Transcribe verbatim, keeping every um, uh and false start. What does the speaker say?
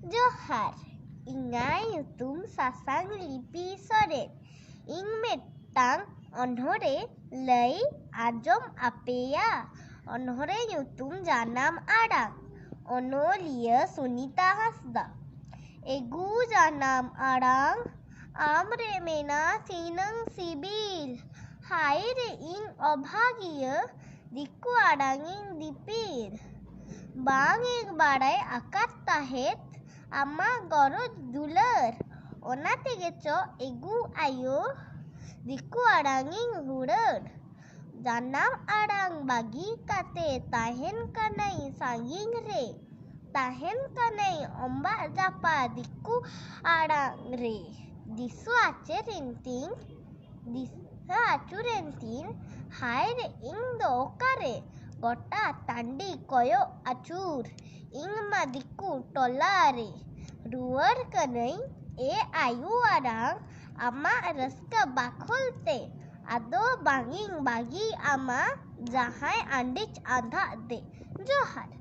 ᱡᱚᱦᱟᱨ, ᱤᱧᱟᱹᱜ ᱧᱩᱛᱩᱢ ᱥᱟᱥᱟᱝ ᱞᱤᱯᱤ ᱥᱚᱨᱮᱱ᱾ ᱤᱧ ᱢᱤᱫᱴᱟᱝ ᱚᱱᱚᱬᱦᱮ ᱞᱟᱹᱭ ᱟᱸᱡᱚᱢ ᱟᱯᱮᱭᱟ᱾ ᱚᱱᱚᱬᱦᱮ ᱧᱩᱛᱩᱢ ᱡᱟᱱᱟᱢ ᱟᱲᱟᱝ᱾ ᱚᱱᱚᱞᱤᱭᱟᱹ ᱥᱩᱱᱤᱛᱟ ᱦᱟᱸᱥᱫᱟ᱾ ᱮᱜᱩ ᱡᱟᱱᱟᱢ ᱟᱲᱟᱝ, ᱟᱢ ᱨᱮ ᱢᱮᱱᱟᱜ ᱥᱤᱱᱟᱹᱝ ᱥᱤᱵᱤᱞ᱾ ᱦᱟᱭ ᱨᱮ ᱤᱧ ᱚᱵᱷᱟᱜᱤᱭᱟᱹ, ᱫᱤᱠᱩ ᱟᱲᱟᱝ ᱤᱧ ᱫᱤᱯᱤᱞ᱾ ᱵᱟᱝ ᱤᱧ ᱵᱟᱲᱟᱭ ᱟᱠᱟᱫ ᱛᱟᱦᱮᱸᱫ ᱟᱢᱟᱜ ᱜᱚᱨᱚᱡᱽ ᱫᱩᱞᱟᱹᱲ᱾ ᱚᱱᱟ ᱛᱮᱜᱮ ᱪᱚ ᱮᱜᱩ ᱟᱭᱳ, ᱫᱤᱠᱩ ᱟᱲᱟᱝ ᱤᱧ ᱦᱩᱲᱟᱹᱲ᱾ ᱡᱟᱱᱟᱢ ᱟᱲᱟᱝ ᱵᱟᱹᱜᱤ ᱠᱟᱛᱮ ᱛᱟᱦᱮᱱ ᱠᱟᱹᱱᱟᱹᱧ ᱥᱟᱺᱜᱤᱧ ᱨᱮ᱾ ᱛᱟᱦᱮᱱ ᱠᱟᱹᱱᱟᱹᱧ ᱚᱢᱵᱟᱜ ᱡᱟᱯᱟ ᱫᱤᱠᱩ ᱟᱲᱟᱝ ᱨᱮ᱾ ᱫᱤᱥᱩ ᱟᱪᱩᱨᱮᱱ ᱛᱤᱧ, ᱫᱤᱥᱟᱹ ᱟᱹᱪᱩᱨᱮᱱ ᱛᱤᱧ, ᱦᱟᱭ ᱨᱮ ᱤᱧ ᱫᱚ ᱚᱠᱟᱨᱮ? ᱜᱚᱴᱟ ᱴᱟᱺᱰᱤ ᱠᱚᱭᱚᱜ ᱟᱹᱪᱩᱨ, ᱤᱧ ᱢᱟ ᱫᱤᱠᱩ ᱴᱚᱞᱟ ᱨᱮ᱾ ᱨᱩᱣᱟᱹᱲ ᱠᱟᱹᱱᱟᱹᱧ ᱮ ᱟᱭᱳ ᱟᱲᱟᱝ, ᱟᱢᱟᱜ ᱨᱟᱹᱥᱠᱟᱹ ᱵᱟᱠᱷᱳᱞ ᱛᱮ᱾ ᱟᱫᱚ ᱵᱟᱝ ᱤᱧ ᱵᱟᱹᱜᱤ ᱟᱢᱟ, ᱡᱟᱦᱟᱸᱭ ᱟᱸᱰᱤᱡ ᱟᱸᱫᱷᱟᱜ ᱫᱮ᱾ ᱡᱚᱦᱟᱨ᱾